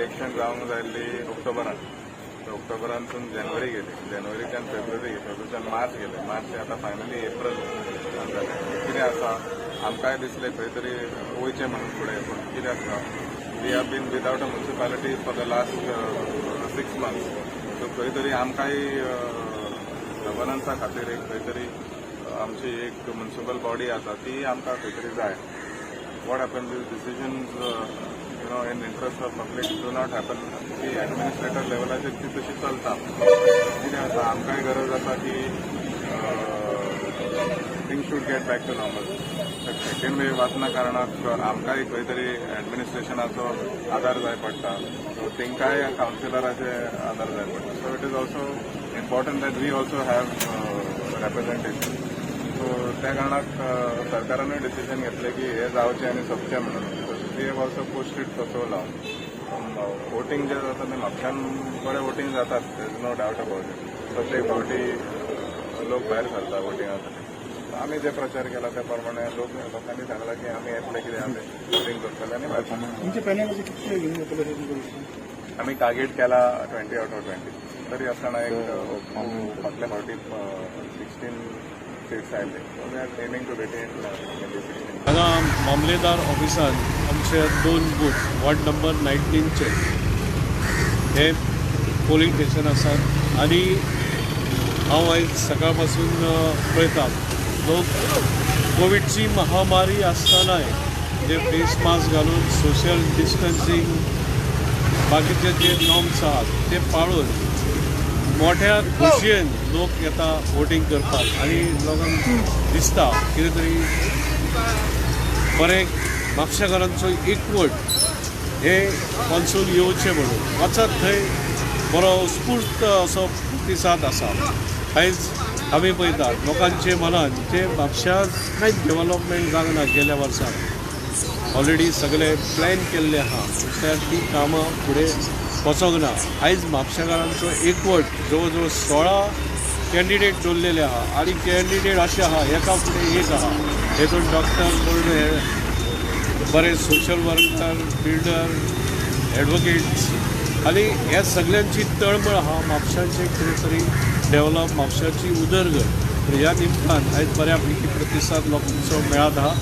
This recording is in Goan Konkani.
इलेक्शन जावंक जाय आसली ऑक्टोबरान. ऑक्टोबरानसून जानेवारी गेली, जानेवारीच्यान फेब्रुवारी, फेब्रुवारीच्यान मार्च गेले, मार्च आतां फायनली एप्रिल जालें. कितें आसा, आमकांय दिसलें खंय तरी वयचें म्हणून फुडें, पूण कितें आसा, we have been without a municipality for the last 6 months. So खंय तरी आमकांय गव्हर्नन्सा खातीर एक खंय तरी आमची एक म्युनिसिपल बॉडी आसा, ती आमकां खंय तरी जाय. What happens is decisions in interest of public do not happen. ती ऍडमिनिस्ट्रेटर लेवलाचेर ती तशी चलता. कितें आसा, आमकांय गरज आसा की things should get back to normal. Second wave वचना कारणाक आमकांय खंय तरी ऍडमिनिस्ट्रेशनाचो आदार जाय पडटा, सो तांकांय कावन्सिलराचे आदार जाय पडटा. So it is also important that we also have representation. So त्या कारणाक सरकारानूय डिसिजन घेतलें की हे जावचें आनी सोंपचें म्हणून. We have also pushed it for so long. Voting जें जाता तें म्हापशान बरें वोटींग जातात, there is no doubt about it. प्रत्येक फावटी लोक भायर सरता वोटिंगा खातीर. आमी जे प्रचार केला त्या प्रमाणे लोक लोकांनी सांगला की आमी येतले, कितें आमी वोटींग करतले आनी भायर सरतले. तुमच्या पॅनलाचे कितले घेऊन जातले अशें तुमकां दिसता? आमी टार्गेट केला 20 आउट ऑफ 20. तरी आसतना एक फाटल्या फावटी 16 सीट्स आयले, so we are aiming to retain maybe 16. हांगा मामलेदार ऑफिसान आमचे दोन बूथ, वॉर्ड नंबर 19चे हे पोलिंग स्टेशन आसात आनी हांव आयज सकाळ पासून पळयता, लोक कोविडची महामारी आसतनाय जे फेस मास्क घालून, सोशल डिस्टन्सिंग, बाकीचे जे नॉर्म्स आहात ते पाळून मोठ्या खोशयेन लोक येता वोटींग करपाक आनी लोकांक दिसता कितें तरी बरें, म्हापशेकारांचो एकवट हे कॉन्सूल येवचें म्हणून वचत थंय बरो उत्स्फूर्त असो प्रतिसाद आसा. आयज आमी पळयतात लोकांचे मनान जे म्हापश्यांत कांयच डेवलपमेंट जावंक ना गेल्या वर्साक, ऑलरेडी सगळे प्लॅन केल्ले आहा, त्या ती कामां फुडें वचोंक ना. आयज म्हापशेकारांचो एकवट, जवळ जवळ 16 कॅन्डिडेट दवरलेले आहा आनी कॅन्डिडेट अशे आहा, एका फुडें एक आहा. हेतून डॉक्टर म्हूण हे बरे सोशल वर्कर, बिल्डर, एडवोकेट्स आनी ह्या सगल्यांची तळमळ आहा म्हापशांचें कितें तरी डेवलप, म्हापशाची उदरगत. तर ह्या निमतान आयज बऱ्या पैकी प्रतिसाद लोकांचो मेळत आहा.